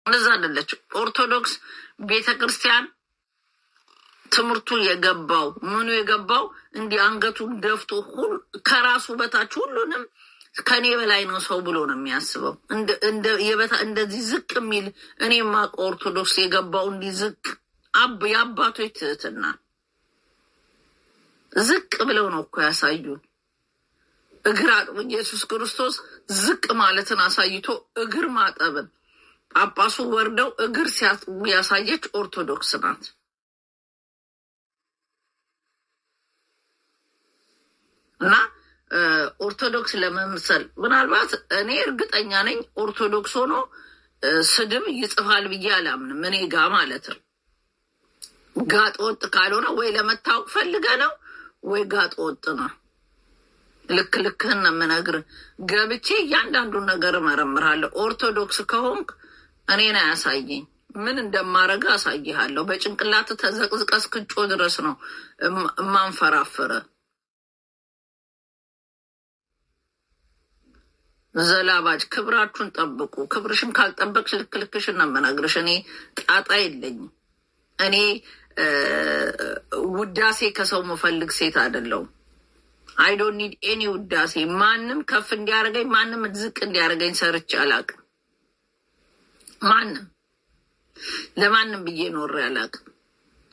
እንደዛ አይደለችም። ኦርቶዶክስ ቤተ ክርስቲያን ትምህርቱ የገባው ምኑ የገባው እንዲህ አንገቱን ደፍቶ ከራሱ በታች ሁሉንም ከኔ በላይ ነው ሰው ብሎ ነው የሚያስበው። እንደዚህ ዝቅ የሚል እኔ የማውቀው ኦርቶዶክስ የገባው እንዲህ ዝቅ የአባቶች ትህትና ዝቅ ብለው ነው እኮ ያሳዩን። እግር አጥቦ ኢየሱስ ክርስቶስ ዝቅ ማለትን አሳይቶ እግር ማጠብን ጳጳሱ ወርደው እግር ሲያጥቡ ያሳየች ኦርቶዶክስ ናት። እና ኦርቶዶክስ ለመምሰል ምናልባት እኔ እርግጠኛ ነኝ ኦርቶዶክስ ሆኖ ስድብ ይጽፋል ብዬ አላምንም። እኔ ጋ ማለት ነው። ጋጥ ወጥ ካልሆነ ወይ ለመታወቅ ፈልገ ነው ወይ ጋጥ ወጥ ነው። ልክ ልክህን ነው የምነግርህ። ገብቼ እያንዳንዱን ነገር እመረምራለሁ። ኦርቶዶክስ ከሆንክ እኔን አያሳየኝ፣ ምን እንደማረግ አሳይሃለሁ። በጭንቅላት ተዘቅዝቀ እስክጮ ድረስ ነው እማንፈራፍረ። ዘላባጅ ክብራችሁን ጠብቁ። ክብርሽን ካልጠበቅሽ ልክ ልክሽን ነው የምነግርሽ። እኔ ጣጣ የለኝም። እኔ ውዳሴ ከሰው መፈልግ ሴት አይደለሁም። I don't need any ውዳሴ። ማንም ከፍ እንዲያደርገኝ ማንም ዝቅ እንዲያደርገኝ ሰርቼ አላውቅም። ማንም ለማንም ብዬ ኖሬ አላውቅም።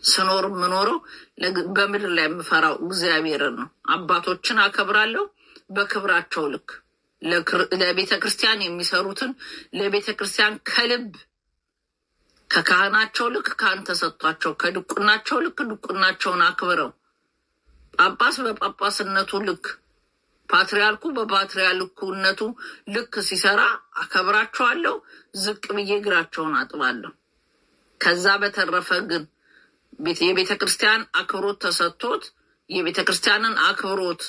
ስኖር የምኖረው በምድር ላይ የምፈራው እግዚአብሔርን ነው። አባቶችን አከብራለሁ በክብራቸው ልክ ለቤተ ክርስቲያን የሚሰሩትን ለቤተ ክርስቲያን ከልብ ከካህናቸው ልክ ካህን ተሰጥቷቸው ከድቁናቸው ልክ ድቁናቸውን አክብረው ጳጳስ በጳጳስነቱ ልክ ፓትርያርኩ በፓትርያርኩነቱ ልክ ሲሰራ አከብራቸዋለሁ። ዝቅ ብዬ እግራቸውን አጥባለሁ። ከዛ በተረፈ ግን የቤተ ክርስቲያን አክብሮት ተሰጥቶት የቤተ ክርስቲያንን አክብሮት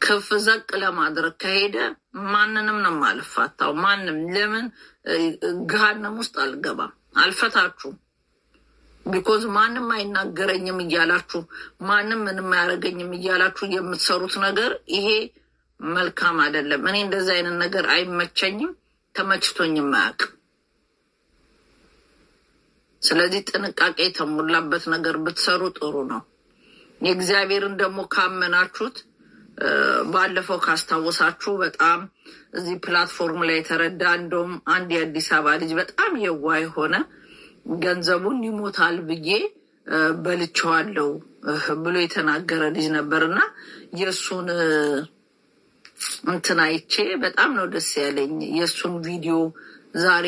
ከፍ ዘቅ ለማድረግ ከሄደ ማንንም ነው የማልፋታው። ማንም ለምን ገሃነም ውስጥ አልገባም፣ አልፈታችሁም። Because ማንም አይናገረኝም እያላችሁ ማንም ምንም አያደርገኝም እያላችሁ የምትሰሩት ነገር ይሄ መልካም አይደለም። እኔ እንደዚህ አይነት ነገር አይመቸኝም፣ ተመችቶኝም አያውቅም። ስለዚህ ጥንቃቄ የተሞላበት ነገር ብትሰሩ ጥሩ ነው። የእግዚአብሔርን ደግሞ ካመናችሁት ባለፈው ካስታወሳችሁ በጣም እዚህ platform ላይ የተረዳ እንደውም አንድ የአዲስ አበባ ልጅ በጣም የዋህ የሆነ ገንዘቡን ይሞታል ብዬ በልቼዋለሁ ብሎ የተናገረ ልጅ ነበር እና የእሱን እንትን አይቼ በጣም ነው ደስ ያለኝ። የእሱን ቪዲዮ ዛሬ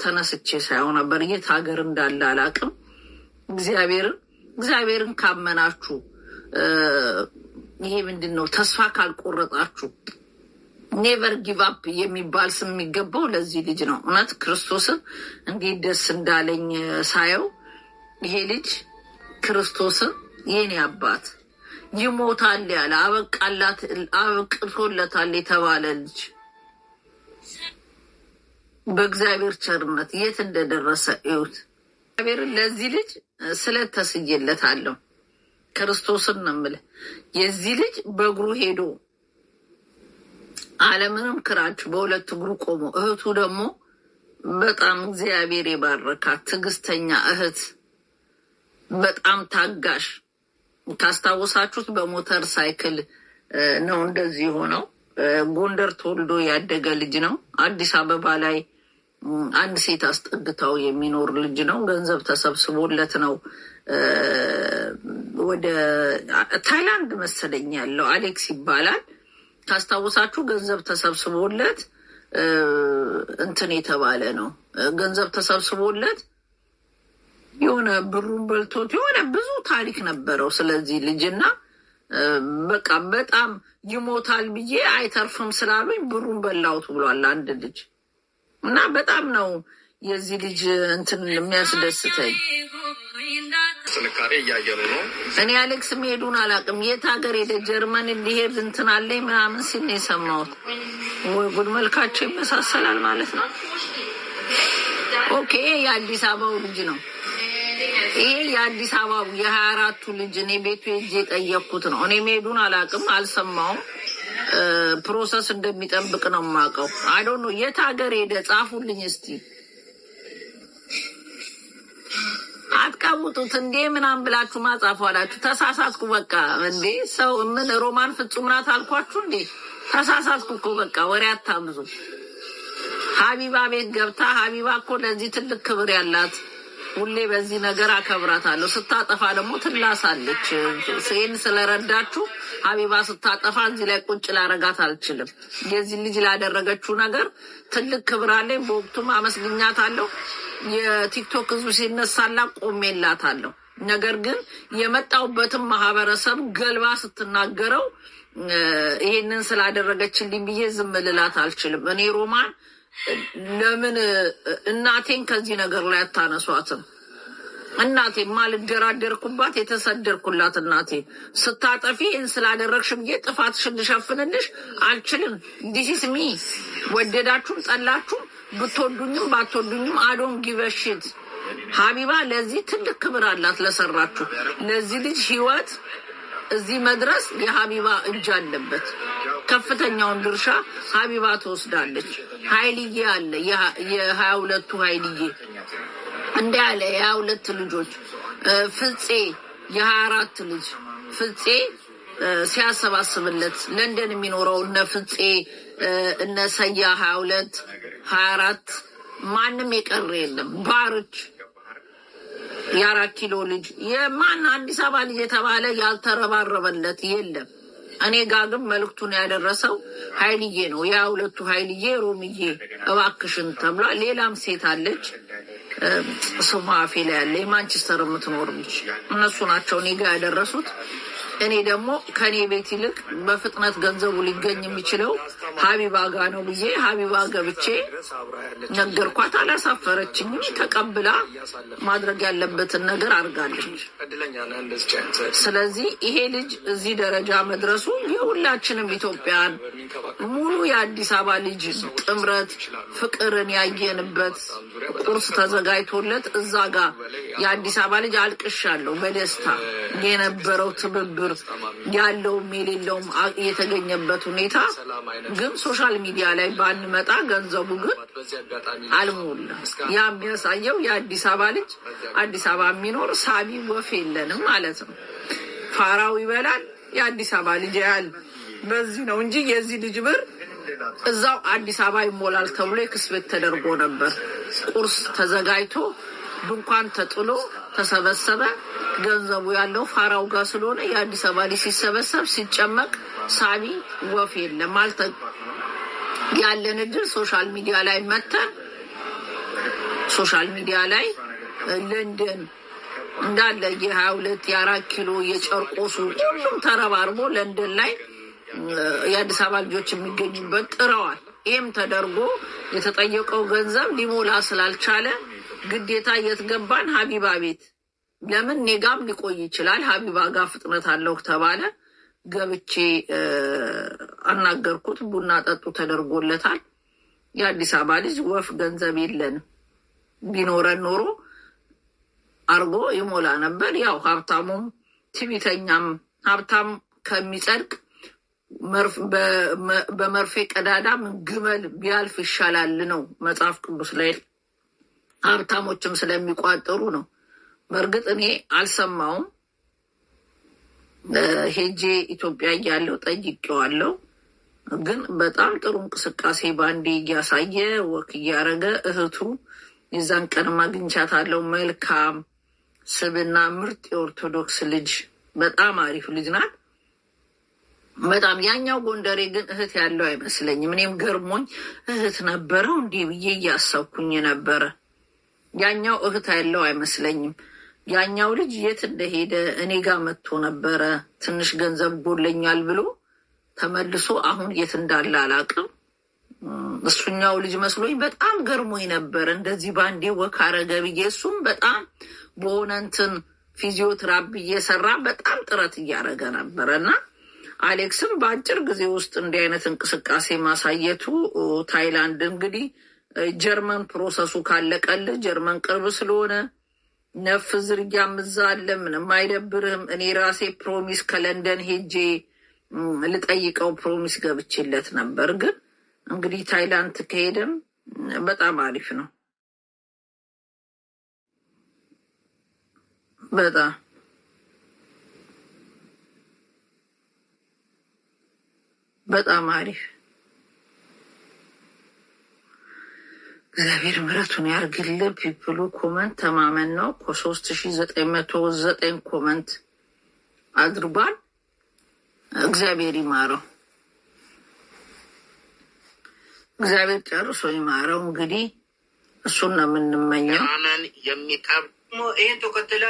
ተነስቼ ሳየው ነበር። የት ሀገር እንዳለ አላውቅም። እግዚአብሔርን ካመናችሁ ይሄ ምንድን ነው ተስፋ ካልቆረጣችሁ never give up የሚባል ስም የሚገባው ለዚህ ልጅ ነው። እውነት ክርስቶስን እንዴት ደስ እንዳለኝ ሳየው ይሄ ልጅ ክርስቶስን የኔ አባት ይሞታል ያለ አበቃላት አብቅቶለታል የተባለ ልጅ በእግዚአብሔር ቸርነት የት እንደደረሰ እዩት። እግዚአብሔርን ለዚህ ልጅ ስለት ተስዬለታለሁ። ክርስቶስን ነው የምልህ። የዚህ ልጅ በእግሩ ሄዶ አለምንም ክራንች በሁለት እግሩ ቆሞ፣ እህቱ ደግሞ በጣም እግዚአብሔር የባረካት ትዕግስተኛ እህት፣ በጣም ታጋሽ። ካስታወሳችሁት በሞተር ሳይክል ነው እንደዚህ የሆነው። ጎንደር ተወልዶ ያደገ ልጅ ነው። አዲስ አበባ ላይ አንድ ሴት አስጠግታው የሚኖር ልጅ ነው። ገንዘብ ተሰብስቦለት ነው ወደ ታይላንድ መሰለኝ ያለው አሌክስ ይባላል። ካስታወሳችሁ ገንዘብ ተሰብስቦለት እንትን የተባለ ነው። ገንዘብ ተሰብስቦለት የሆነ ብሩን በልቶት የሆነ ብዙ ታሪክ ነበረው ስለዚህ ልጅና በቃ በጣም ይሞታል ብዬ አይተርፍም ስላሉኝ ብሩን በላሁት ብሏል አንድ ልጅ እና በጣም ነው የዚህ ልጅ እንትን የሚያስደስተኝ። ጥንካሬ እያየኑ ነው። እኔ አሌክስ መሄዱን አላውቅም። የት ሀገር ሄደ? ጀርመን እንዲሄድ እንትን አለኝ ምናምን ሲል ነው የሰማሁት። ወይ ጉድ! መልካቸው ይመሳሰላል ማለት ነው። Okay፣ የአዲስ አበባው ልጅ ነው። ይሄ የአዲስ አበባው የ24ቱ ልጅ እኔ ቤቱ ሄጄ የጠየቅኩት ነው። እኔ መሄዱን አላውቅም፣ አልሰማውም። Process እንደሚጠብቅ ነው የማውቀው። I don't know የት ሀገር ሄደ? ጻፉልኝ እስቲ። ለውጡት እንዴ ምናምን ብላችሁ ማጻፉ አላችሁ። ተሳሳትኩ በቃ። እንዴ ሰው ምን ሮማን ፍጹም ናት አልኳችሁ እንዴ? ተሳሳትኩ እኮ በቃ። ወሬ አታብዙ። ሀቢባ ቤት ገብታ፣ ሀቢባ እኮ ለዚህ ትልቅ ክብር ያላት፣ ሁሌ በዚህ ነገር አከብራታለሁ። ስታጠፋ ደግሞ ትላሳለች። ይህን ስለረዳችሁ ሀቢባ ስታጠፋ እዚህ ላይ ቁጭ ላረጋት አልችልም። የዚህ ልጅ ላደረገችው ነገር ትልቅ ክብር አለኝ። በወቅቱም አመስግኛታለሁ። የቲክቶክ ህዝብ ሲነሳላ ቆሜላታለሁ። ነገር ግን የመጣሁበትን ማህበረሰብ ገልባ ስትናገረው ይሄንን ስላደረገችልኝ ብዬ ዝም ልላት አልችልም። እኔ ሮማን ለምን እናቴን ከዚህ ነገር ላይ አታነሷትም? እናቴ ማልደራደርኩባት የተሰደርኩላት እናቴ ስታጠፊ ይህን ስላደረግሽ ብዬ ጥፋትሽን ልሸፍንልሽ አልችልም። This is me። ወደዳችሁም ጠላችሁም ብትወዱኝም ባትወዱኝም I don't give a shit። ሀቢባ ለዚህ ትልቅ ክብር አላት ለሰራችሁ ለዚህ ልጅ ህይወት እዚህ መድረስ የሀቢባ እጅ አለበት። ከፍተኛውን ድርሻ ሀቢባ ትወስዳለች። ሀይልዬ አለ፣ የ22ቱ ሀይልዬ እንደ ያለ የ22 ልጆች፣ ፍፄ የ24 ልጅ ፍፄ ሲያሰባስብለት ለንደን የሚኖረው እነ ፍፄ እነ ሰያ 22 24 ማንም የቀረ የለም። ባርች የ4 ኪሎ ልጅ የማን አዲስ አበባ ልጅ የተባለ ያልተረባረበለት የለም። እኔ ጋ ግን መልእክቱን ያደረሰው ሀይልዬ ነው። የ22ቱ ሀይልዬ ሮምዬ እባክሽን ተብሏል። ሌላም ሴት አለች፣ ስሟ አፌ ላይ ያለ የማንቸስተር የምትኖር ልጅ። እነሱ ናቸው እኔ ጋ ያደረሱት። እኔ ደግሞ ከእኔ ቤት ይልቅ በፍጥነት ገንዘቡ ሊገኝ የሚችለው ሀቢባ ጋ ነው ብዬ ሀቢባ ገብቼ ነገርኳት። አላሳፈረችኝም። ተቀብላ ማድረግ ያለበትን ነገር አድርጋለች። ስለዚህ ይሄ ልጅ እዚህ ደረጃ መድረሱ የሁላችንም ኢትዮጵያን ሙሉ የአዲስ አበባ ልጅ ጥምረት ፍቅርን ያየንበት ቁርስ ተዘጋጅቶለት እዛ ጋር የአዲስ አበባ ልጅ አልቅሻለሁ በደስታ። የነበረው ትብብር ያለውም የሌለውም የተገኘበት ሁኔታ ግን social media ላይ ባንመጣ ገንዘቡ ግን አልሞላም። ያ የሚያሳየው የአዲስ አበባ ልጅ አዲስ አበባ የሚኖር ሳቢ ወፍ የለንም ማለት ነው። ፋራው ይበላል፣ የአዲስ አበባ ልጅ ያህል በዚህ ነው እንጂ የዚህ ልጅ ብር እዛው አዲስ አበባ ይሞላል ተብሎ expect ተደርጎ ነበር። ቁርስ ተዘጋጅቶ ድንኳን ተጥሎ ተሰበሰበ። ገንዘቡ ያለው ፋራው ጋር ስለሆነ የአዲስ አበባ ልጅ ሲሰበሰብ ሲጨመቅ ሳቢ ወፍ የለም። አልተ ያለን እድል social media ላይ መተን social media ላይ ለንደን እንዳለ የ22 የ4 ኪሎ የጨርቆሱ ሁሉም ተረባርቦ ለንደን ላይ የአዲስ አበባ ልጆች የሚገኙበት ጥረዋል። ይህም ተደርጎ የተጠየቀው ገንዘብ ሊሞላ ስላልቻለ ግዴታ የት ገባን? ሀቢባ ቤት። ለምን ኔጋም ሊቆይ ይችላል፣ ሀቢባ ጋር ፍጥነት አለው ተባለ። ገብቼ አናገርኩት። ቡና ጠጡ ተደርጎለታል። የአዲስ አበባ ልጅ ወፍ ገንዘብ የለንም። ቢኖረን ኖሮ አርጎ ይሞላ ነበር። ያው ሀብታሙም ትዕቢተኛም ሀብታም ከሚጸድቅ በመርፌ ቀዳዳ ግመል ቢያልፍ ይሻላል ነው መጽሐፍ ቅዱስ ላይ። ሀብታሞችም ስለሚቋጥሩ ነው። በእርግጥ እኔ አልሰማውም። ሄጄ ኢትዮጵያ እያለሁ ጠይቄዋለሁ። ግን በጣም ጥሩ እንቅስቃሴ ባንዴ እያሳየ walk እያደረገ እህቱ የዛን ቀን አግኝቻታለሁ። መልካም ስብና ምርጥ የኦርቶዶክስ ልጅ፣ በጣም አሪፍ ልጅ ናት። በጣም ያኛው ጎንደሬ ግን እህት ያለው አይመስለኝም። እኔም ገርሞኝ እህት ነበረው እንዲህ ብዬ እያሰብኩኝ ነበረ። ያኛው እህት ያለው አይመስለኝም። ያኛው ልጅ የት እንደሄደ እኔ ጋር መጥቶ ነበረ። ትንሽ ገንዘብ ጎለኛል ብሎ ተመልሶ አሁን የት እንዳለ አላውቅም። እሱኛው ልጅ መስሎኝ በጣም ገርሞኝ ነበር። እንደዚህ ባንዴ walk አረገ ብዬ እሱም በጣም በሆነ እንትን ፊዚዮቴራፒ እየሰራ በጣም ጥረት እያደረገ ነበረ እና አሌክስም በአጭር ጊዜ ውስጥ እንዲህ አይነት እንቅስቃሴ ማሳየቱ ታይላንድ እንግዲህ ጀርመን process ኡ ካለቀልህ ጀርመን ቅርብ ስለሆነ ነፍ ዝርያም እዛ አለ፣ ምንም አይደብርህም። እኔ ራሴ promise ከለንደን ሄጄ ልጠይቀው promise ገብቼለት ነበር። ግን እንግዲህ ታይላንድ ከሄደም በጣም አሪፍ ነው። በጣም በጣም አሪፍ። እግዚአብሔር ምሕረቱን ያርግልን። People ኡ comment ተማመን ነው። ከ 3909 comment አድርጓል። እግዚአብሔር ይማረው። እግዚአብሔር ጨርሶ ይማረው። እንግዲህ እሱን ነው የምንመኘው። ማመን የሚከብድ ይህን ተከትለ